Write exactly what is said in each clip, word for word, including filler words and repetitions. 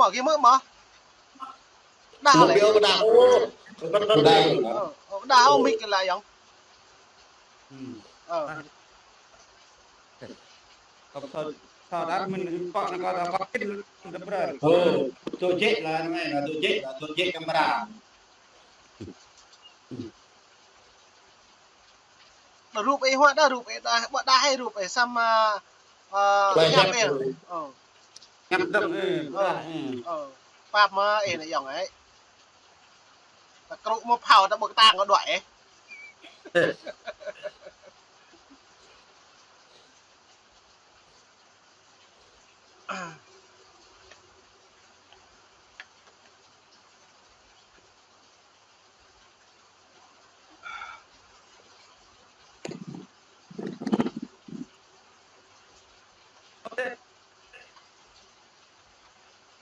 mơ̆, gih mơ̆ mơ̆. Đa lĕ. Đa. Ơ, đa ôh mĭ kơ la yŏng. Ơ. Kâo thâo, thâo đa mơ̆n, kâo anai kâo đa kâo kĭn đa brơi. Ơ, tui jĕ lah anai, lah tui jĕ, lah tui jĕ kamera. Đa rup ih hua đa rup ih đa, ƀu đa hai rup ih samơ̆, ơ, ƀu ñăp hiăp ih. Ơ. Ñăp dơ̆ng ih, ƀu đa ih. Ơ. Pap mơ̆ ih anai yŏng ơi. Ta krŭ mơ̆ phao ta ƀu kơtang kơ đuaĭ ih.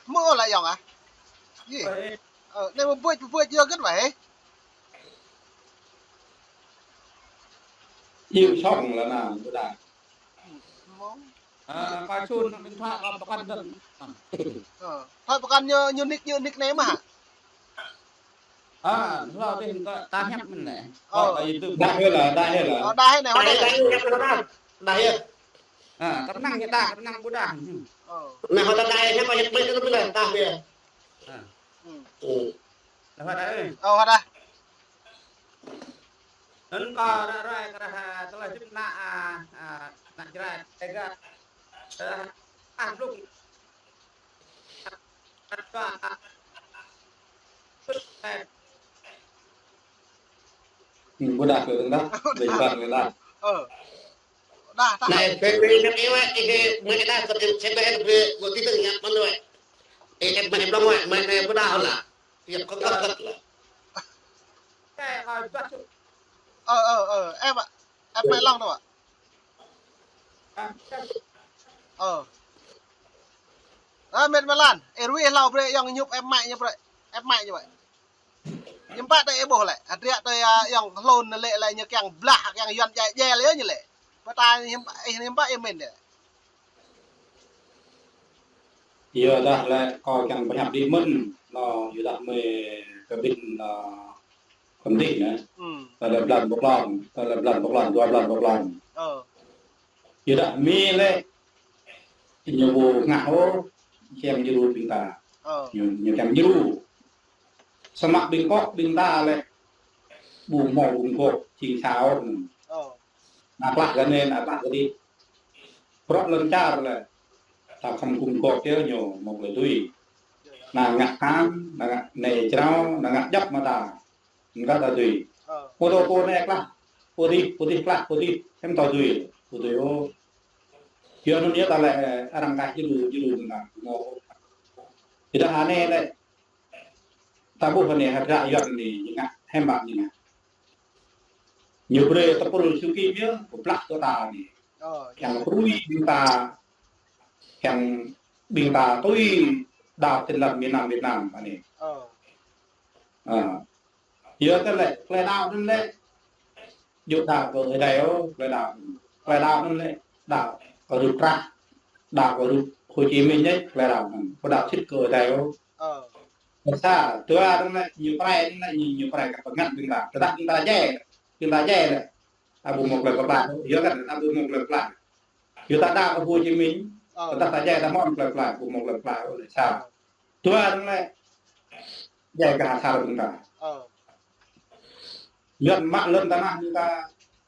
Mơ̆ lah yŏng ah. Yê. Ơ, anai mơ̆ buč, buč yơh gơ̆t wai. Iu song lah anai, ƀu đa. Mơ̆ng. Ơ, kâo čun điện thoại kâo pơkŏn dơ̆ng. Ơ, thoại pơkŏn ñu, ñu nick, ñu nick anai mơ̆ hă? Ơ, hlâo dih kâo ta hiăp mơ̆n lĕ. Ơ. Ơ, YouTube. Đa hơi lah, đa hơi lah. Ơ, đa hơi anai, đa hơi. Đa hơi. Ơ, kơnang ñu đa, kơnang ƀu đa. Ơ. Anai hơta đa hơi, hiăp kâo hiăp ƀlĕ kơ ƀlĕ, đa hơi. Ơ. Ơ. Đa hơi đa hơi. Ơ, đa. Anŭn kâo ră ruai kơ ră, tơlơi hơdip ană, a, a, ană Jrai Têga. Ơ, ah, blung. Ƀu đa kơ tơdah, ƀu đa kơ tơdah. Ơ. Đa, đa. Anai, bê bê năp ih wă, ih mă đa kơ tơdah, sĕ bê bê, ƀu tĭ tơdah ñăp mơ̆n wă. Ih mă blung wă, mă anai ƀu đa lah. Yap kơ kơ kơ lah. Ơ, ơ, ơ, em ạ. Em mă lăng thôi ạ. Ơ. Ơ, mĕt mơlan. Ih ruai hlâo brơi, yŏng ñŭp em mă ñu brơi. Em mă ñu brơi. Ñu ƀă tơi ih ƀuh lĕ. Hơdră tơi, a, yŏng hlôn lĕ lĕ ñu kiăng blah, kiăng yuan jai jai lĕ ñu lĕ. Pơtă ñu ƀă, ih ñu ƀă ih mĭn lĕ. Yua dah lĕ kâo kiăng pơhiăp đĭ mơ̆n, nô, yua dah mơi kơ ƀing, nô, kơmđĭ anai. Ơ. Tơlơi blan pơklon, tơlơi blan pơklon, dua blan pơklon. Ơ. Yua dah mơi lĕ, ñu ƀu ngă ôh, kiăng djru ƀing ta. Ơ. Ñu, ñu kiăng djru. Samơ̆ ƀing kâo, ƀing ta lĕ, ƀu hmâo ƀu gŏp, jing sa ôh. Ơ. Ană klah gah anai, ană klah gah adih. Bruă lŏn čar lĕ. Ta khŏm gum gŏp yơh ñu mơ̆ tơlơi tui. Ană ngă kan, ană ngă anai jrao, ană ngă djŏp mơta. Anŭn kơ ta tui. Ơ. Pô tô pô anai klah. Pô adih, pô adih klah, pô adih. Hiư̆m ta tui. Pô tui ôh. Yua anŭn yơh ta lĕ arăng kah djru, djru anŭn. Tơdah anai lĕ. Ta ƀuh anai hơdră Yuan anai, ñu ngă, hiư̆m ƀă ñu ngă. Ñu brơi tơpul Suki biă, pơblah kơ ta anai. Ơ, kiăng brơi ƀing ta, kiăng ƀing ta tui đaŏ tin lăm miền Nam Việt Nam anai. Ơ. Ơ. Yua kơ lĕ, tơlơi đaŏ anŭn lĕ, djơ̆ đaŏ kơ Ơi Adai ôh, tơlơi đaŏ. Tơlơi đaŏ anŭn lĕ, đaŏ kơ rup trah, đaŏ kơ rup Hồ Chí Minh anai, tơlơi đaŏ anŭn. Ƀu đaŏ sĭt kơ Ơi Adai ôh. Ơ. Sa, dua anŭn lĕ, ñu pơrai anŭn lĕ, ñu, ñu pơrai kơ pơngăt ƀing ta. Tơdah ƀing ta djai, ƀing ta djai lĕ. Ta ƀu hmâo tơlơi pơklaih. Yua kơ ta ƀu hmâo tơlơi pơklaih. Yua ta đaŏ kơ Hồ Chí Minh. Ơ. Tơdah ta djai ta hmâo tơlơi pơklaih, ƀu hmâo tơlơi pơklaih. Ơ, sa. Ơ. Dua anŭn lĕ, djai kơ asar ƀing ta. Ơ. Yuan mă lŏn tơnah ƀing ta,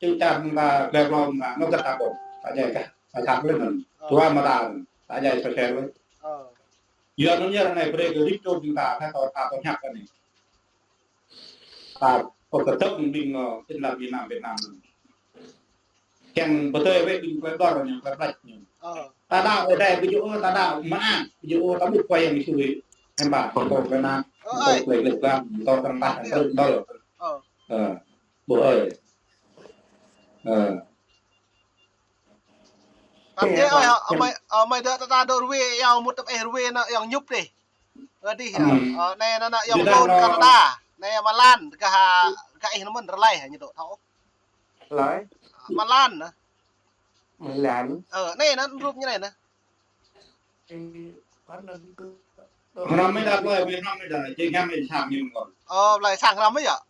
čư̆ čar ƀing ta, glai glông ƀing ta, anŏ gah ta ƀuh. Ta djai kơ asar lŏn anŭn. Ơ. Dua mơta anŭn. Ta djai sơsel lĕ. Ơ. Yua anŭn yơh anai brơi kơ rĭm čô ƀing ta, ta tŏ, ta tŏ hiăp kơ anai. Ta pơkơdơ̆ng ƀing, ơ, tin lăm miền Nam Việt Nam anŭn. Kiăng pơtơi wơ̆t ƀing tơlơi dor ñu, tơlơi ƀlĕč ñu. Ơ. Ta đaŏ Ơi Adai ƀu djơ̆ ôh, ta đaŏ mơ̆n, ƀu djơ̆ ôh, ta ƀuh Khua Yang Yêsu. Hiư̆m ƀă, kơ tơlơi anŭn, ơ, kơ tơlơi gleh glam, kơ tơlơi tah, kơ tơlơi dol. Ơ. Ơ. Ƀu ơi. Ơ. Tăm yơh, ơ, ơ, mơi, ơ, mơi dŏ ta, ta dŏ ruai, yua mŭt tơpă ih ruai anŭn yŏng ñŭp dih. Ơ, dih, ơ, anai anŭn, anŭn yŏng hlôn Canada. Anai mơlan, gah, gah ih anŭn mơ̆n rơlai, ñu dŏ thâo. Rơlai? Mơlan anŭn. Mơlan. Ơ, anai anŭn rup ñu anai anŭn. Ơ, anŭn kơ. Hrăm mơi đa plơi, mơi hrăm mơi đa, jing hiam mơi sang ñu mơ̆n. Ơ, plơi sang hrăm mơi yơh.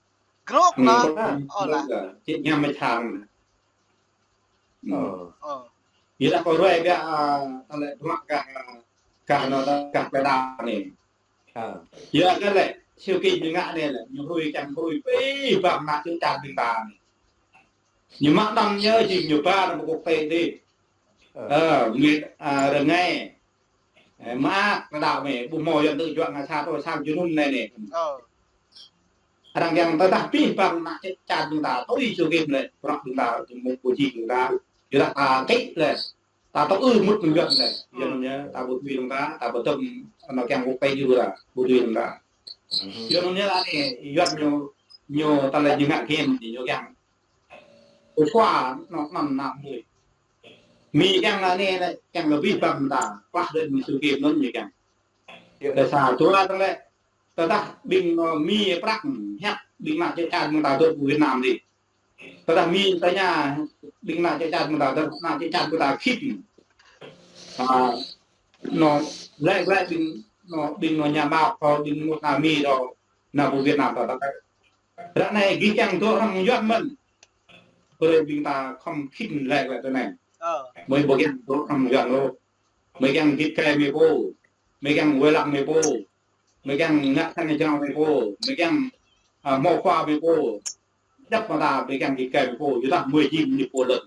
Gơnuk anŭn. Ơ, lah. Jing hiam mơi sang. Ơ. Ơ. Yua dah kơ ruai biă, a, ta lĕ duă gah, gah anŭn, gah pơđar anai. Ha. Yua kơ lĕ, Siu Kim ñu ngă anai lĕ, ñu hrui kiăng hrui, pih bang ană čư̆ čan ƀing ta anai. Ñu mă anăm ñu, jing ñu ba anăm kơkuh tê đi. Ơ. Ơ, mĭt, a, rơngai. Ơ, mă, ta đaŏ mơ̆, ƀu hmâo Yuan tŭ juă ngă sa tơ sang jơnum anai anai. Ơ. Arăng kiăng tơdah pih bang ană čư̆ čan ƀing ta, tui Siu Kim lĕ, prăk ƀing ta, mŭk pô jing ƀing ta. Yua dah ta kĭ lĕ, ta tŭ ư mŭt mơ̆ng Yuan lĕ. Yua anŭn yơh, ta ƀu tui ƀing ta, ta ƀu tŭ anŭn kiăng kơkuh tê jing ta, ƀu tui ƀing ta. Yua anŭn yơh lĕ anai, Yuan ñu, ñu ta lĕ ñu ngă game, ñu kiăng. Ơ, khua, anŭn, anŭn, anŭn, Mi kiăng anai lĕ, kiăng lĕ pih bang ta, pah đơi Mi Siu Kim anŭn ñu kiăng. Yơh. Dah sa dua tơlơi, tơdah ƀing anŭn Mi prăk, hiăp ƀing ană čư̆ čan ƀing ta dŏ pơ Việt Nam đi. Tơdah Mi tơña ƀing ană čư̆ čan ƀing ta, tơdah ană čư̆ čan ƀing ta khĭn. A, anŭn, lĕ, lĕ ƀing, anŭn, ƀing anŭn Myanmar, kơ ƀing anŭn Mi dŏ, anŭn pơ Việt Nam ta, ta, ta. Ră anai gih kiăng dŏ hrŏm Yuan mơ̆n. Brơi ƀing ta khŏm khĭn lĕ lĕ tui anai. Ơ. Mơi ƀu kiăng dŏ hrŏm Yuan ôh. Mơi kiăng git gai mơi pô. Mơi kiăng wai lăng mơi pô. Mơi kiăng ngă sang jrao mơi pô. Mơi kiăng, a, hmâo khua mơi pô. Djŏp mơta mơi kiăng git gai mơi pô. Yua dah mơi jing mơnuih pô lŏn.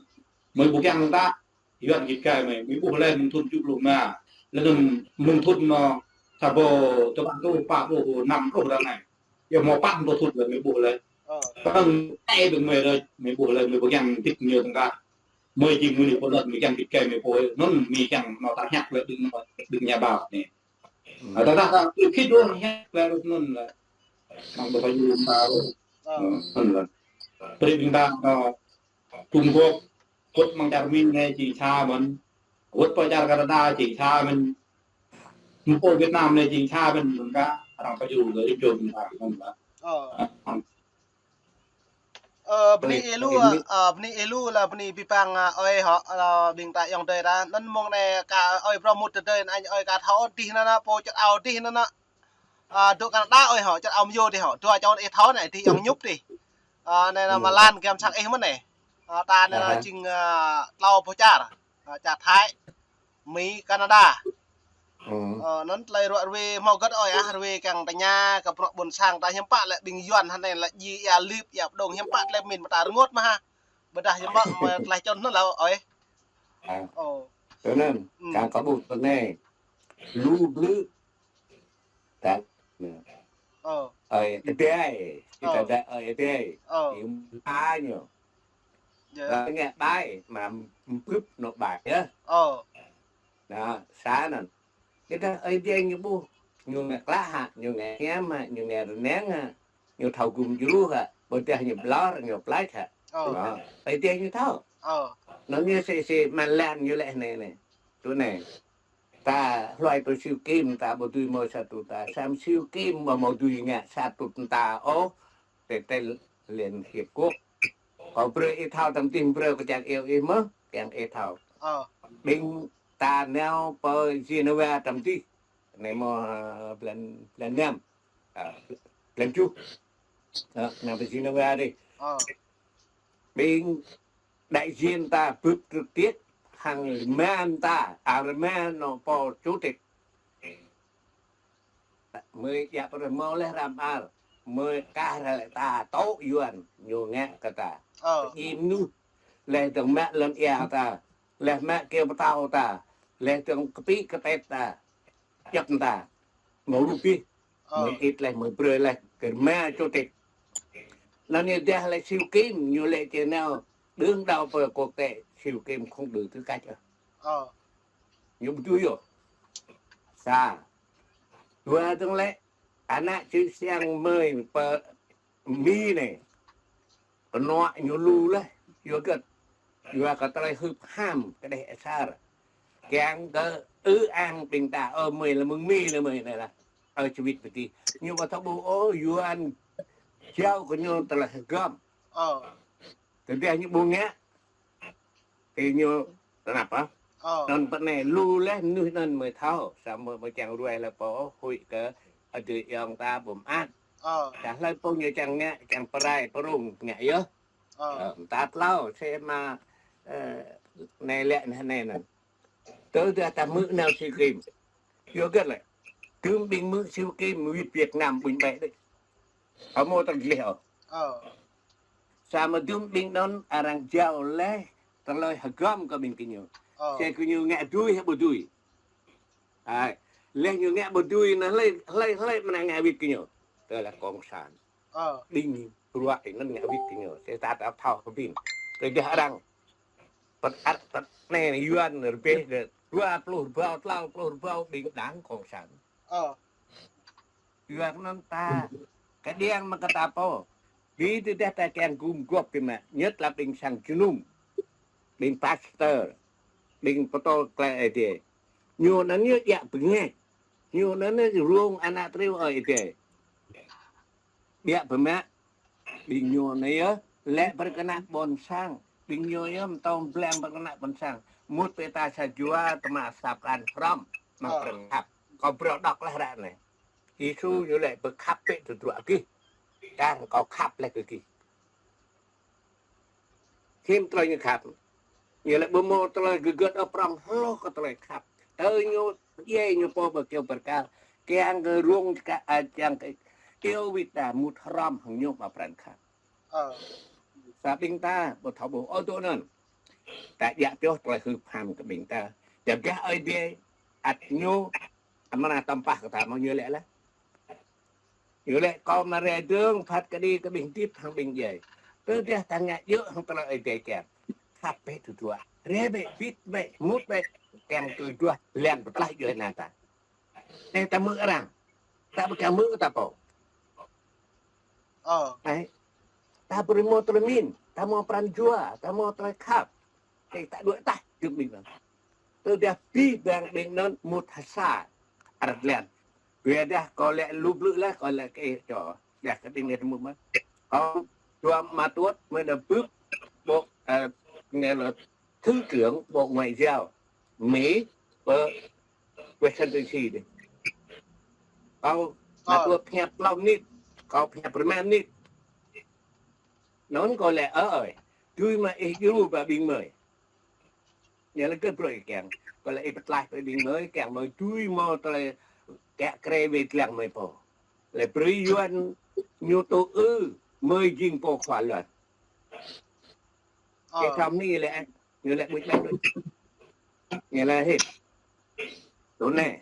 Mơi ƀu kiăng ta Yuan git gai mơi, mơi ƀuh lĕ mơ̆ng thŭn tơjuh pluh rơma. Lĕ anŭn mơ̆ng thŭn anŭn sa rơbâo dua păn rơtuh, pă pluh năm rơtuh ră anai. Yua hmâo păn rơtuh thŭn lĕ mơi ƀuh lĕ. Ơ. Păn ai ƀing mơi rơ̆, mơi ƀuh lĕ, mơi ƀu kiăng git ñu tơngah. Mơi jing mơnuih pô lŏn, mơi kiăng git gai mơi pô. Anŭn mơi kiăng anŭn ta hiăp lĕ ƀing anŭn, ƀing nhà báo anai. Ơ, tơdah ta khĭn dŏ hiăp lĕ anŭn lĕ. Mơ̆ng ƀu thâo yua ta ôh. Ơ. Anŭn lĕ. Brơi ƀing ta, ơ, Trung Quốc, wơ̆t mơ̆ng čar Mi anai jing sa mơ̆n. Wơ̆t pơ čar Canada jing sa mơ̆n. Mơ̆ng pơ Việt Nam anai jing sa mơ̆n, mơ̆n kah, arăng pơjru kơ rĭm čô ƀing ta mơ̆n kah. Ơ. Ơ, bơni ih lu, ơ, bơni ih lu lĕ bơni pih bang, ơ, ơi hŏ, ơ, ƀing ta ayŏng adơi ta. Anŭn mơ̆ng anai kah ơi phrâo mŭt tơdơi, anŭn ơi kah thâo dih anŭn, pô čơt ao dih anŭn. Ơ, dŏ Canada ơi hŏ, čơt ao mơyô dih hŏ. Dua čô ih thâo anai, dih ayŏng Nhŭp dih. Ơ, anai anŭn mơ̆ lan giăm sang ih mơ̆n anai. Ơ, ta anai anŭn jing, ơ, tlâo boh čar. Ơ, čar Thái, Mi, Canada. Ơ, anŭn tơlơi ruă ruê hmâo hơget ơi ah, ruê kiăng tơña kơ bruă ƀôn sang ta hiư̆m pă lĕ ƀing Yuan hơnai lĕ djai ia lip, ia pơdŏng hiư̆m pă tơlơi pơmĭn mơta rơngot mơ̆ ha. Ƀôdah hiư̆m pă mơ̆ tơlơi čŏng anŭn lĕ ơi. Ơ. Tui anŭn, kiăng kơ ƀuh tui anai. Lu blư̆ Tăk. Ơ. Ơi adai. Ơ. Kita dah ơi adai. Ơ. Im ba ñu. Yơh. Laih ngă ƀai, mă bưp anŏ ƀai yơh. Ơ. Anŭn, sa anŭn. Kita ơi adai ñu ƀuh. Ñu ngă klă hă, ñu ngă hiam hă, ñu ngă rơnang hă. Ñu thâo gum djru hă, ƀôdah ñu ƀlŏr, ñu plač hă. Ơ. Anŭn. Ơi adai ñu thâo. Ơ. Anŭn ñu sĭ, sĭ mă lan ñu lĕ anai anai. Tui anai. Ta hluai tui Siu Kim, ta ƀu dưi mơ̆ sa tŭ ta. Samơ̆ Siu Kim ƀu hmâo dưi ngă sa tŭ ta ôh. Tơl tơl Liên Hiệp Quốc. Kâo brơi ih thâo tăm tih, brơi kơ čang iâu ih mơ̆, kiăng ih thâo. Ơ. Ƀing ta nao pơ Geneva tăm tih. Anai mơ̆, ơ, blan, blan năm. Ơ, blan tơjuh. Ơ, nao pơ Geneva dih. Ơ. Ƀing đại diện ta bưp trực tiếp hăng rơma ta, a, rơma anŏ pô chủ tịch. Mơi djă̱ pơrơmô laih răm ar, mơi kah ră lĕ ta tŏ Yuan ñu ngă kơ ta. Ơ. Im nuh, laih dơ̆ng mă lŏn ia ta, laih mă kơyâo pơtao ta, laih dơ̆ng kơpĭ kơpet ta. Djŏp ta. Mơ̆ lu pih. Ơ. Mơ̆ ih laih mơ̆ brơi laih kơ rơma chủ tịch. Anŭn yơh dah lĕ Siu Kim, ñu lĕ či nao đương đầu pơ quốc tế, Siu Kim không đủ tư cách ôh. Ơ. Ñu ƀu dưi ôh. Sa. Dua dơ̆ng lĕ, ană čư̆ čan mơi pơ Mi anai. Kơnuă ñu lu laih, yua hơget? Yua kơ tơlơi hưp ham kơđeh asar. Kiăng kơ ư ang ƀing ta, ơ, mơi lĕ mơ̆ng Mi lĕ mơi anai lah. Ơ, čơwĭt pơtih. Ñu ƀu thâo ƀuh ôh, Yuan jao kơ ñu tơlơi hơgŏm. Ơ. Tơdah ñu ƀu ngă, ih ñu tơnap ah. Ơ. Anŭn pơ anai lu laih mơnuih anŭn mơi thâo, samơ̆ mơi kiăng ruai lĕ pô huĭ kơ adơi ayŏng ta ƀu mơak. Ơ. Tơdah hlơi pô ñu kiăng ngă, kiăng pơrai pơrung ngă yơh. Ơ. Ơ, ta tlâo, sĭ mă, ơ, Anai lĕ anai anai anŭn. Tơdah ta hmư̆ nao Siu Kim. Yua hơget lĕ. Tơm ƀing hmư̆ Siu Kim wĭt Việt Nam ƀuñ ƀĕ đĕ. Hmâo tơlơi gleh ôh. Samơ̆ tơm ƀing anŭn arăng jao laih tơlơi hơgŏm kơ ƀing gơñu. Sĭt gơñu ngă dưi hă ƀu dưi. Hai. Laih ñu ngă ƀu dưi anŭn hlơi, hlơi, hlơi mơ̆n ngă wĭt gơñu. Tơlơi cộng sản. Ƀing bruă anŭn ngă wĭt gơñu. Sĭt ta thâo kơ ƀing. Tơdah arăng pơtăt, pơtăt anai Yuan rơbêh dua pluh rơbâo, klâo pluh rơbâo ƀing đảng cộng sản. Yua anŭn ta kơđiăng mă kơ ta pô. Ƀing tơdah ta kiăng gum gŏp biă mă, nhất là ƀing sang jơnum, ƀing pastor, ƀing pơtô tơlơi Ơi Adai. Ñu anŭn ñu djă bơngač. Ñu anŭn ñu rông ană triu Ơi Adai. Biă biă mă, ƀing ñu anai yơh, lĕ pơkơnăl ƀôn sang. Ƀing ñu yơh, mơtô blang pơkơnăl ƀôn sang. Mŭt pơ ta sa jua, tơma sa pran hrŏm, mă pran khăp. Kâo brơi đŏk laih ră anai. Yêsu ñu lĕ pơkhăp pĕ tơdruă gih. Kar kâo khăp laih kơ gih. Hiư̆m tơlơi ñu khăp. Ñu lĕ ƀu hmâo tơlơi gơgơt ôh prŏng hloh kơ tơlơi khăp. Tơ ñu djai ñu pô ƀơi kơyâo bơrkal. Kiăng kơ rông čơkă, a, kiăng kơ iâu wĭt ta mŭt hrŏm hăng ñu mă pran khăp. Sa ƀing ta ƀu thâo ƀuh ôh tui anŭn. Ta djă pioh tơlơi hưp ham kơ ƀing ta. Tơdah Ơi Adai ăt ñu amra tơmpah kơ ta mơ̆ ñu lĕ lah. Ñu lĕ kâo mă rai dơ̆ng phat kơđi kơ ƀing hơdip hăng ƀing djai. Tơdah ta ngă djơ̆ hăng tơlơi Ơi Adai kiăng. Khăp bĕ tơdruă. Rai bĕ, wĭt bĕ, mŭt bĕ. Kiăng tơdruă lăng pơtlaih djuai ania ta. Anai ta hmư̆ arăng. Ta ƀu kiăng hmư̆ ta pô. Anai. Ta ƀu hmâo tơlơi pơmĭn, ta hmâo pran jua, ta hmâo tơlơi khăp. Anai ta đuaĭ tah jơ̆ng ƀing anŭn. Tơdah abih bang ƀing anŭn mŭt ha sa. Arăng lăng. Biă dah kâo lĕ lu blư̆ lah, kâo lĕ kơ ih čô. Dah kơ ƀing anai mŭt mơ̆n. Kâo dua mă tuăt, mơ̆ng anai bưp, bộ, ơ, anai lĕ Thứ trưởng Bộ Ngoại giao Mỹ pơ Washington D C đĕ. Kâo mă tuăt pơhiăp klâo mơnit, kâo pơhiăp rơma mơnit. Anŭn kâo lĕ ơ ơi, dưi mơ̆ ih djru ba ƀing mơi. Ñu lĕ kơ brơi kiăng. Kâo lĕ ih pơtlaih brơi ƀing mơi, kiăng mơi dưi hmâo tơlơi kiă kriê wai lăng mơi pô. Lĕ brơi Yuan ñu tŭ ư, mơi jing pô khua lŏn. Ơ. Kơ thăm anai lĕ, ñu lĕ ƀuh ƀuh đôč. Ñu lĕ hĭ. Tui anai.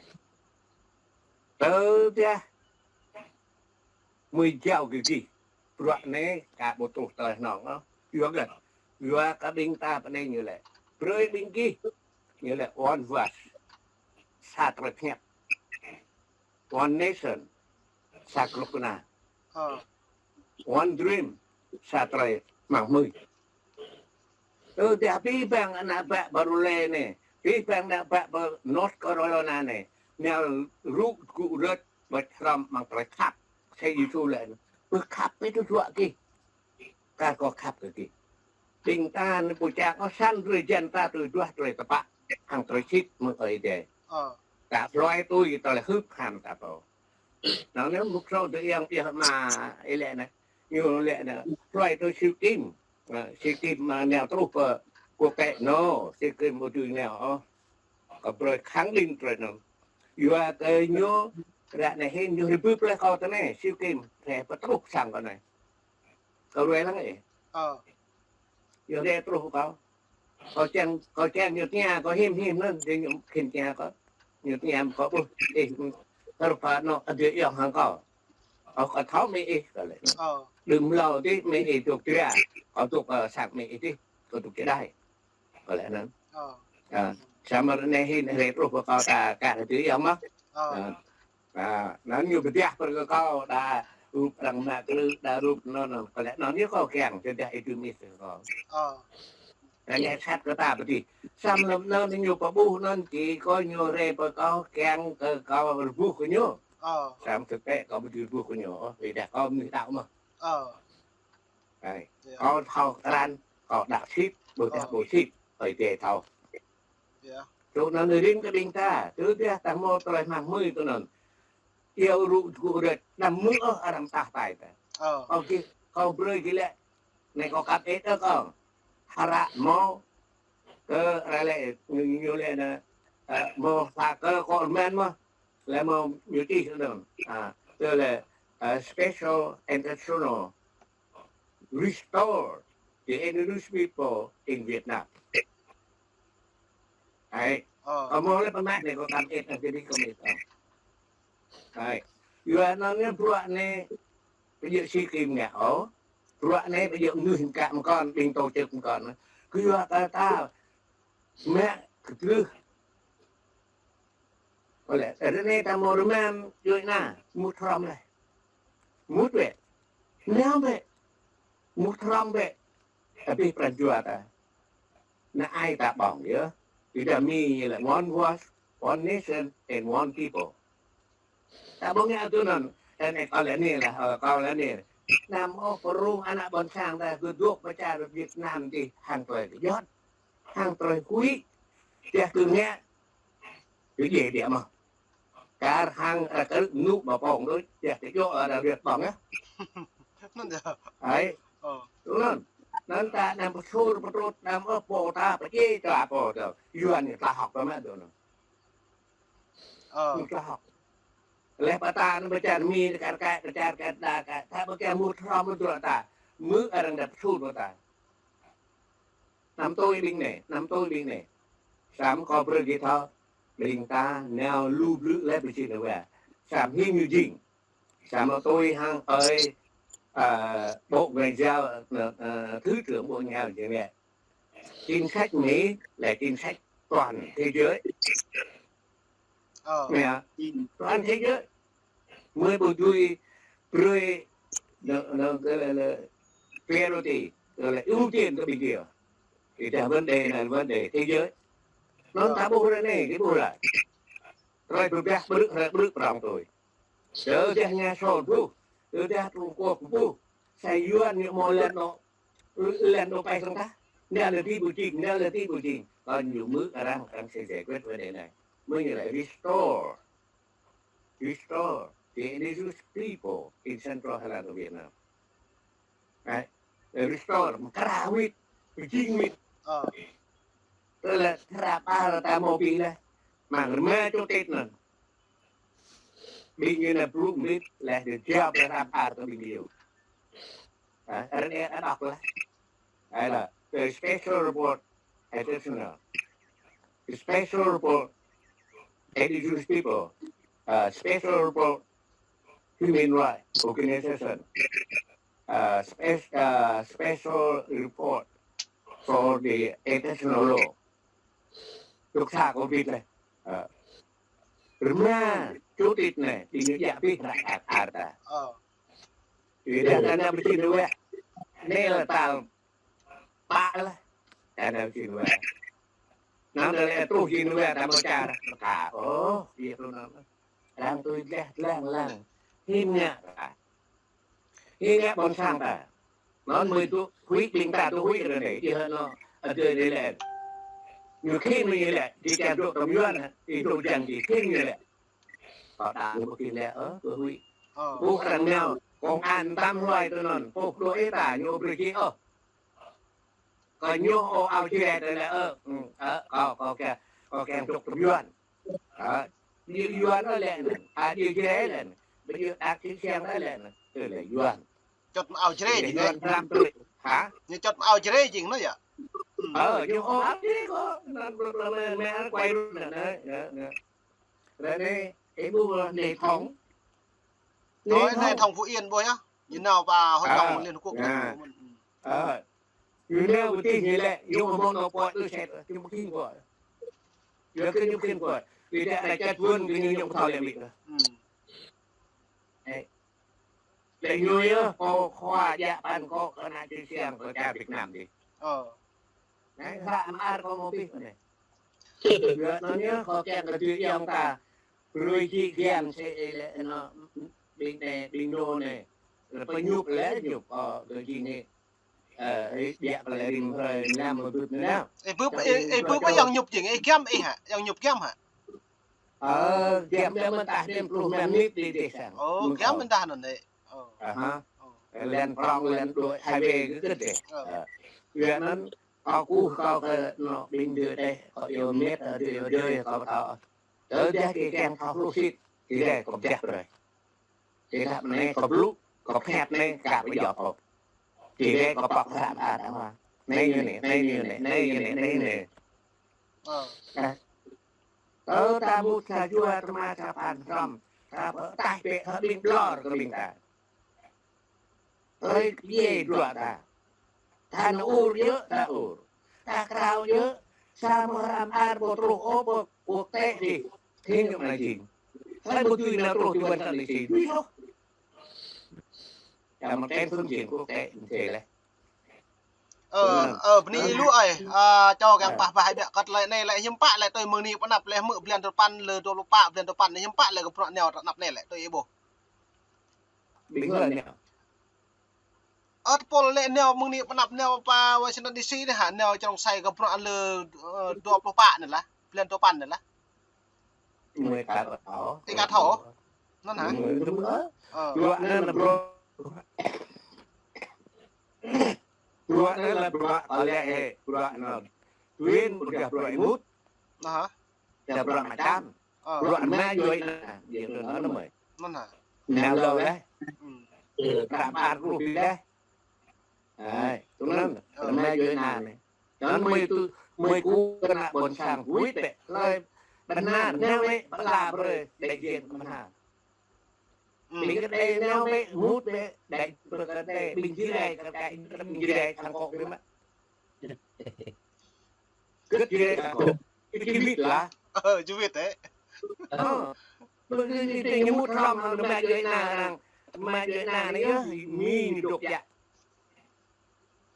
Tơdah mơi jao kơ gih. Bruă anai ka ƀu truh tơlơi hnong ôh. Yua hơget? Yua kơ ƀing ta pơ anai ñu lĕ. Brơi ƀing gih. Ñu lĕ one voice. Sa tơlơi pơhiăp. One nation, sa kơnuk kơna. Ơ. One dream, sa tơlơi hmăng hmưi. Tơdah abih bang ană bă pơ Raleigh anai, abih bang ană bă pơ North Carolina anai, nao rŭ gŭ rơ̆t ƀơi hrŏm amăng tơlơi khăp, sa Yêsu lĕ, pơkhăp pĕ tơdruă gih. Kar kâo khăp kơ gih. Ƀing ta anai ƀu čang ôh, săn drơi jăn ta tui duah tơlơi tơpă, hăng tơlơi sĭt mơ̆ng Ơi Adai. Ơ. Ta hluai tui tơlơi hưp ham ta pô. Anŭn anai mŭk sô tơ yang pioh mă ih lĕ anai. Ñu lĕ anai. Hluai tui Siu Kim. Ơ, Siu Kim mă nao truh pơ quốc tế anŭn. Siu Kim ƀu dưi nao ôh. Kâo brơi khẳng định tơlơi anŭn. Yua kơ ñu, ră anai hĭn ñu rơbưp laih kâo tơ anai. Siu Kim, rai pơtruh sang kâo anai. Kâo ruai lăng ih. Ơ. Yua rai truh kâo. Kâo čang, kâo čang ñu tơña kâo hiư̆m hiư̆m anŭn, či ñu khĭn tơña kâo. Ñu tơña kâo ƀuh, ih, hơrơpa anŏ adơi ayŏng hăng kâo. Ơ, kâo thâo mơi ih, kâo lĕ. Ơ. Đưm hlâo adih mơi ih dŏ Dra. Kâo dŏ, ơ, sang mơi ih adih. Kâo dŏ Drai. Kâo lĕ anŭn. Ơ. Ơ, samơ̆ ră anai hĭn rai truh kơ kâo ta, kar adơi ayŏng mơ̆n. Ơ. Ơ. Ơ, anŭn ñu pơdah brơi kơ kâo, đa rup arăng mă klư, đa rup anŭn, anŭn. Kâo lĕ anŭn ñu kâo kiăng, tơdah ih dưi mĭn kơ kâo. Ơ. Anai sat kơ ta pơdih. Samơ̆ lơ̆m anŭn ñu pơƀuh anŭn, či kâo ñu rai pơ kâo, kiăng kơ kâo rơbuh kơ ñu. Ơ. Samơ̆ tơpă kâo ƀu dưi rơbuh kơ ñu, ƀiădah kâo mơnuih đaŏ mơ̆n. Ơ. Hai. Yơh. Kâo thâo krăn, kâo đaŏ sĭt, ƀôdah ƀu sĭt, Ơi Adai thâo. Yơh. Tui anŭn rĭm kơ ƀing ta, tơdah ta hmâo tơlơi hmăng hmưi tui anŭn. Iâu rŭ gŭ rơ̆t, anăm hmư̆ ôh arăng tah tai ta. Ơ. Kâo gih, kâo brơi gih lĕ, anai kâo kăp ĕt ôh kâo. Hră hmâo, Kơ rai lĕ ñu, ñu lĕ anai, ơ, mơ̆ sa kơ kơ mơ̆n mơ̆, lĕ mơ̆ ñu čih anŭn. A, tơ lĕ, ơ, special intentional restore the indigenous people in Vietnam. Ai, ơ, kơ mơ̆ lĕ pơmat anai kơ tam et anai kơ mĭt. Ai, yua anŭn anai bruă anai, pơjing si kim ngă ôh. Bruă anai pơjing ngưh kă mơkŏn, ƀing tổ chức mơkŏn. Kơ yua kơ ta mă kơ tơlơi. Ôh lĕ, ră anai ta mơ̆ rơmam, yua anai, mŭt hrŏm lĕ. Mŭt bĕ. Nao bĕ. Mŭt hrŏm bĕ. Abih pran jua ta. Anai ai ta ƀơ̆ng yơh. Ƀiădah Mi lĕ one voice, one nation, and one people. Ta ƀơ̆ng ngă tui anŭn. Anai kâo lĕ anai lah, ơ, kâo lĕ anai. Anăm ôh pơrŭng ană ƀôn sang ta kơ dŏ pơ čar Việt Nam dih hăng tơlơi kơjăp. Hăng tơlơi huĭ. Dah kơ ngă. Kơ djai biă mơ̆. Kar hăng rơkâo nŭ ƀơ̆ng đôč, dah kơ djơ̆ arăng riêt ƀơ̆ng yơh. Anŭn yơh. Ai. Ơ. Anŭn. Anŭn ta anăm pơsur pơtrut, anăm ôh pô ta, pơjing ta pô ta. Yuan anai tla hŏk pơmă tui anŭn. Ơ. Ñu tla hŏk. Lĕ pơtă anŭn pơčar Mi, kar kaĭ, pơčar kaĭ, đa kaĭ. Ta pơkă mŭt hrŏm mŭt drŏ ta. Mơ̆ arăng đăp sut pơtă. Anăm tui ƀing anai, anăm tui ƀing anai. Samơ̆ kâo brơi gih thâo, ƀing ta nao lu blư̆ lĕ pơjing lĕ wa. Samơ̆ hĭ ñu jing. Samơ̆ tui hăng ơi, ơ, Bộ Ngoại giao, ơ, ơ, Thứ trưởng Bộ Ngoại giao jing lĕ. Chính sách Mỹ là chính sách toàn thế giới. Ơ. Nè, toàn thế giới. Mơi ƀu dưi brơi, nơ, nơ, kơ lĕ, lĕ, priority, kơ lĕ ưu tiên kơ ƀing gih. Thì ra vấn đề này là vấn đề thế giới. Anŭn ta ƀuh ră anai, gih ƀuh laih. Tơlơi pơblah brư̆, hrơi brư̆ prŏng tui. Tơdah Nga Sô ƀuh, tơdah Trung Quốc ƀuh, sa Yuan ñu mơ̆ lĕ anŭn, lĕ anŭn pơai sang ta. Anai lĕ ti ƀu jing, anai lĕ ti ƀu jing. Kơ ñu mơ̆ arăng, arăng sẽ giải quyết vấn đề này. Mơ̆ ñu lĕ restore. Restore the indigenous people in Central Highland of Vietnam. Đấy. Restore, mơkra wĭt, pơjing wĭt. Ơ. Tơlơi ră ƀar ta mơ̆ ƀing lĕ. Mơ̆ng rơma čô tĕt anŭn. Ƀing ñu anai blŭ mĭt lĕ djŏp lĕ ră ƀar ta ƀing ñu. Hă, ră anai đŏk lĕ. Ai lĕ, the special report additional. The special report indigenous people. Uh, special report human rights organization. Uh, spe-, uh, special report for the international law. Dŏ sa kơ ƀing lĕ. Ơ. Rơma čô tĕt anai, ƀing ñu djă abih ră ƀar ta. Ơ. Ƀiădah ta anăm pơjing lĕ wa. Anai lĕ tal pă lah. Ta anăm pơjing lĕ wa. Anăm lĕ truh jing lĕ wa ta mơ̆ čar. Ka, ôh, ƀiă tui anŭn. Arăng tui gah lăng lăng. Hĭ ngă ta. Hĭ ngă ƀôn sang ta. Anŭn mơi tŭ huĭ ƀing ta tŭ huĭ ră anai, ih hơnŭn, adơi anai lĕ. Ñu khĭn mơi ñu lĕ, či čang dŏ tơm Yuan, ih dŏ jang či khĭn ñu lĕ. Kơ ta ñu ƀu khĭn lĕ, ơ, kơ huĭ. Ơ. Ƀuh arăng nao, công an tam hluai tui anŭn, pô dŏ ih ta, ñu brơi či, ơ. Kơ ñu ôh ao Jrai tơ lĕ, ơ, ơ, kâo, kâo kiăng, kâo kiăng dŏ tơm Yuan. Ơ, ñu Yuan ôh lĕ anŭn, a, ñu Jrai lĕ anŭn. Ƀu djơ̆ đak čư̆ siăng ôh lĕ anŭn. Tơ lĕ Yuan. Čŏt mă ao Jrai jing Yuan lĕ. Pram tui. Hă? Ñu čŏt mă ao Jrai jing anŭn yơh. Ơ, ñu ôh ao Jrai kơ, anŭn, anŭn, anŭn, anŭn, quay luôn anŭn, anŭn, anŭn. Ră anai, ih ƀuh lĕ Nê Thông. Nê Thông. Nê Thông Phú Yên ƀuh yơh. Ñu nao pơ hội đồng Liên Hợp Quốc. Ơ. Ơ. Ñu nao pơ tih ñu lĕ, ñu mơ̆ mơ̆ng nao pơ tui set, ñu ƀu khĭn pơ. Yua kơ ñu khĭn pơ. Ƀiădah lĕ čăt vưn kơ ñu ñu thâo lĕ mĭt. Ơ. Ơ. Lĕ ñu yơh, kơ khua djă păn kơ kơ ană čư̆ siăng kơ čar Việt Nam dih. Ơ. Anai, hră mơar kơ mơ̆ pih anai. Yua anŭn yơh, kơ kiăng kơ tui yơh ta. Brơi či giăm sĭ lĕ anŭn, ƀing anai, ƀing ñu anai. Lĕ pơñŭp lĕ, ñŭp, ơ, kơ jing anai. Ơ, ih, biă pơlĕ rĭm hrơi năm mơ̆ bưp anai nao. Ih bưp, ih, ih bưp yơh, yŏng ñŭp jing, ih giăm ih hă? Yŏng ñŭp giăm hă? Ơ, giăm đe mơ̆n tah đe pluh năm mĭt dih dih sang. Ơ, giăm mơ̆n tah anŭn dih. Ơ. Aha. Ơ. Lĕn prŏng, lĕn đuaĭ, hai ƀe kơ kơ̆t dih. Ơ. Ơ. Yua anŭn, Kâo kơkuh kâo kơ anŏ ƀing djuai đeh, kâo iâu met, ơ, djuai, djuai, kâo thâo. Tơdah či kiăng thâo hluh sĭt, či rai kâo pơdah brơi. Či dah anai kâo blŭ, kâo pơhiăp anai, kar ƀu djŏp kâo. Či rai kâo pŏk hră mơar đàng hoàng. Anai ñu anai, anai ñu anai, anai ñu anai, anai ñu anai. Ơ. Ơ. Tơ ta mŭt sa jua tơma sa phan hrŏm, ta pơtaih bĕ hơ ƀing ƀlŏr kơ ƀing ta. Ơi, yê dua ta. Ta nao ur yơh, ta ur. Ta krao yơh, samơ̆ hră mơar ƀu truh ôh pơ quốc tế dih. Hĭn ñu mơnai jing. Hlơi ƀu dưi nao truh ti Washington D C. Dưi ôh. Ta mơ̆ ten phương tiện quốc tế, ñu thâo laih. Ơ, ơ, bơni ih lu ơi. Ơ, čô kiăng pah pah ih biă kơ tơlơi anai lĕ hiư̆m pă lĕ tui mơ̆ng anai pơ anăp lĕ hmư̆ blan tơpăn lĕ dua pluh pă, blan tơpăn anai hiư̆m pă lĕ kơ bruă nao tơ anăp anai lĕ tui ih ƀuh. Ƀing hlơi nao? Ơ, tơpul lĕ nao mơ̆ng anai pơ anăp nao pơ Washington D C anai hă, nao čơrŏng sai kơ bruă lĕ, ơ, dua pluh pă anai lah, blan tơpăn anai lah. Mơi ka thâo. Ih ka thâo? Anŭn hă? Mơi tơm ơ. Ơ. Bruă anŭn lah bruă. Bruă anŭn lah bruă kơ lĕ hĭ, bruă anŭn. Tui ƀudah bruă ih mŭt. Aha. Dah bruă mơtam. Ơ. Bruă anŭn mă djuai anŭn. Yua anŭn mơi. Anŭn hă? Nao lơ laih. Hmm. Hră mơar truh laih. Hai, tui anŭn, hră mơar djuai anŭn anai. Anŭn mơi tui, mơi kơkuh kơ ană ƀôn sang wĭt bĕ. Hlơi ƀu nao, nao bĕ, pơala brơi, đại diện ƀu nao. Hmm. Ƀing gơ̆ đei nao bĕ, mŭt bĕ, đại diện gơ̆ đei, ƀing Jrai, kơ, kơ, ƀing Jrai, Hàn Quốc bĕ mă. Gơ̆ Jrai Hàn Quốc. Ih či wĭt lah. Ơ, či wĭt ĕ. Ơ. Ƀing gơ̆ ñu mŭt hrŏm hăng tơma djuai anŭn, tơma djuai anŭn anai yơh, mĭn ñu dŏ jăk.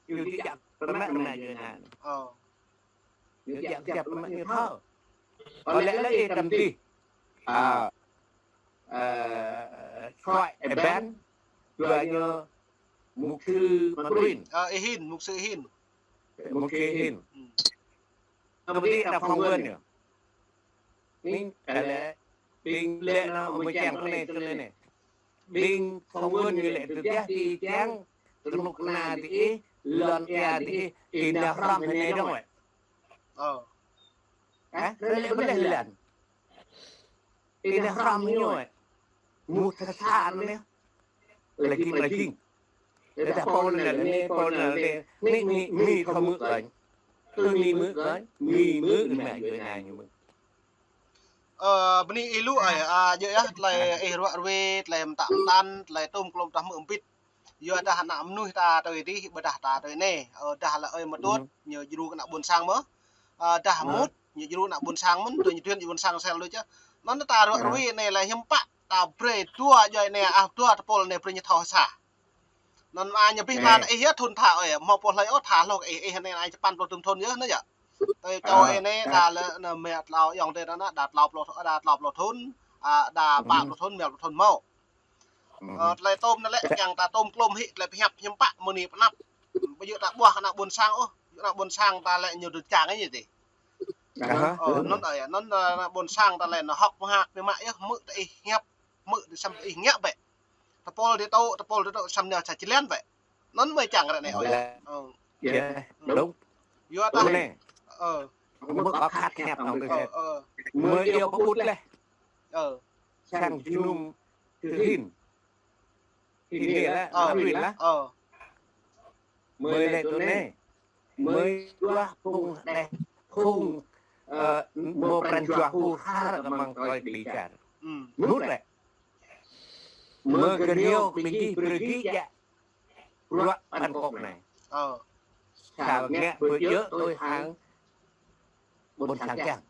Ñu dŏ jăk, tơma, tơma djuai anŭn. Ơ. Ñu dŏ jăk, jăk tơma ñu thâo. Kơ lĕ lĕ ih tăm tih. Ơ. Ơ, Troy Evans, dua ñu mục sư Martin. Ơ, Y Hin, mục sư Y Hin. Mục sư Y Hin. Hmm. Tăm tih ta phỏng vấn ñu. Ƀing, ơ, lĕ, ƀing lĕ nao mơ̆ng čang tui anai, tui anai. Ƀing phỏng vấn ñu lĕ tơdah ih kiăng, tơnuk kơna diih, lŏn ia diih, ih nao hrŏm hĭ anai dơ̆ng wĕ. Ơ. Hă? Lĕ lĕ ƀu lĕ lăn. Ih nao hrŏm hĭ ñu wĕ. Mŭt sa sa anai. Lĕ jing, lĕ jing. Lĕ dah pô anai, anai, pô anai, anai, anai, anai, anai, thâo hmư̆ kơnh. Tui anai hmư̆ kơnh, anai hmư̆, anai mă djuai anai ñu hmư̆. Ơ, bơni ih lu ơi, ơ, djơ̆ yơh, tơlơi ih ruă ruê, tơlơi mơtă mơtăn, tơlơi tôm klôm ta hmư̆ hơbĭt. Yua dah ană mơnuih ta tui dih, ƀôdah ta tui anai. Ơ, dah lĕ ơi mơtut, ñu djru kơ ană ƀôn sang mơ̆n. Ơ, dah mŭt, ñu djru ană ƀôn sang mơ̆n, tui ñu tuyên ană ƀôn sang sel đôč yơh. Anŭn ta ruă ruê anai lĕ hiư̆m pă, ta brơi dua djuai anai, ah, dua tơpul anai brơi ñu thâo sa. Anŭn mă ñu abih bang ih yơh thun tha ơi, hmâo pô hlơi ôh tha hloh ih, ih anai anai čơpăn pluh dŭm thun yơh anŭn yơh. Tui čô ih anai đa lĕ anai mă tlâo ayŏng adơi anŭn, đa tlâo pluh, đa tlâo pluh thun, a, đa pă pluh thun, mă pluh thun hmâo. Ơ, tơlơi tôm anai lĕ kiăng ta tôm klôm hĭ tơlơi pơhiăp hiư̆m pă mơ̆ng anai pơ anăp. Ƀu djơ̆ ta ƀuah kơ ană ƀôn sang ôh, ană ƀôn sang ta lĕ ñu dŏ čang ih dih. Ơ, anŭn ơi, anŭn, ơ, ană ƀôn sang ta lĕ nao hơ̆k mơak biă mă yơh, hmư̆ tơ ih hiăp, hmư̆ tơ ih săm tơ ih ngă bĕ. Tơpul dih tŭ, tơpul dih tŭ, săm nao sa či lăn bĕ. Anŭn mơi čang ră anai ơi. Ơ. Yua ta. Ơ. Mơi kơ khăt hiăp nao kơ khăt. Ơ, ơ. Mơi iâu pơƀut laih. Ơ. Sang jơnum tơhin. Hin anai lah, ơ, Martin lah. Ơ. Mơi lĕ tui anai. Mơi dua phung đeh, phung, ơ, mơ̆ pran jua hur har kơ mơ̆ng tơlơi ƀing čar. Hmm. Mŭt lĕ. Mơi gơñu ƀing gih brơi gih djă bruă Hàn Quốc anai. Ơ. Sa ngă ƀu djơ̆ tui hăng ƀôn sang kiăng.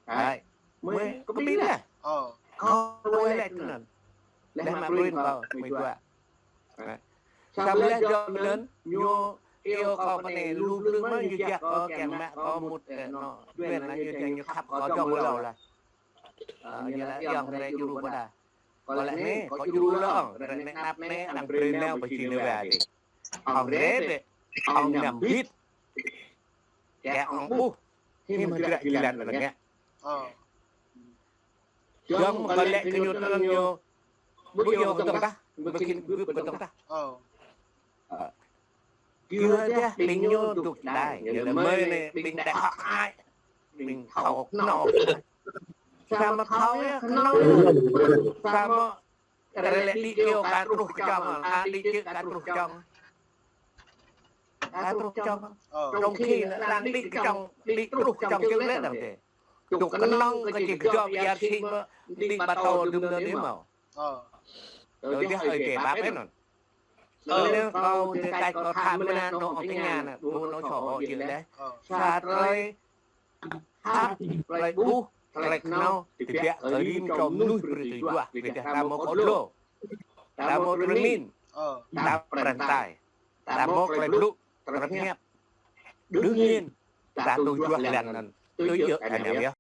Hai, mơi kơ ƀing anai. Ơ. Kâo mơi lĕ tui anŭn. Lĕ mă Martin kâo, mơi dua. Hai. Samơ̆ lĕ dua anŭn, ñu iâu kâo pơ anai lu blư̆ mơ̆n, ñu jak kâo kiăng mă kâo mŭt, ơ, anŏ, duen lah ñu kiăng ñu khăp kâo dŏng hlâo lah. Ơ, ñu laĭ ayŏng rai djru ƀôdah. Kâo laĭ anai, kâo djru lŏng, ră anai anăp anai, anăm brơi nao pơ Geneva dih. Ŏng rai bĕ, ŏng năm bit. Kơ ŏng ƀuh, hiư̆m hơdră jơlan anŭn ngă. Ơ. Dŏng mơ̆ kâo laĭ kơ ñu tơlơi ñu, ƀu iâu kơ dŏng tah, ƀu khĭn gưp kơ dŏng tah. Ơ. Ơ. Yua dah ƀing ñu dŏ đai, ñu lĕ mơi anai ƀing đai hơ̆k ai, ƀing thâo kơnơ̆ng. Samơ̆ thâo yơh kơnơ̆ng. Samơ̆ rai lĕ đĭ kơyâo ka truh kơčŏng, a, đĭ kơyâo ka truh kơčŏng. Ka truh kơčŏng. Ơ. Trong khi anŭn đang đĭ kơčŏng, đĭ truh kơčŏng kơyâo lĕ đang tê. Dŏ kơnơ̆ng kơ či kơjăp ia khĭ mơ̆, đĭ pơtô đưm đơ đĭ mâo. Ơ. Ơ, dah ơi kê pap ĕ anŭn. Ơ, anai kâo tơkai kâo tha mơ̆n anŭn, ơ, tơña anŭn, ƀu anŭn čô hŏ jing đeh. Ơ. Sa tơlơi hăp, tơlơi ƀuh, tơlơi kơnâo, tơbiă kơ rĭm čô mơnuih brơi tơjuă, ƀiădah ta mâo kơ dlô. Ta mâo tơlơi min. Ơ. Ta pran tai. Ta mâo tơlơi blŭ, tơlơi pơhiăp. Đương nhiên, ta tui juă lăng anŭn, tui djơ̆ anŭn yơh.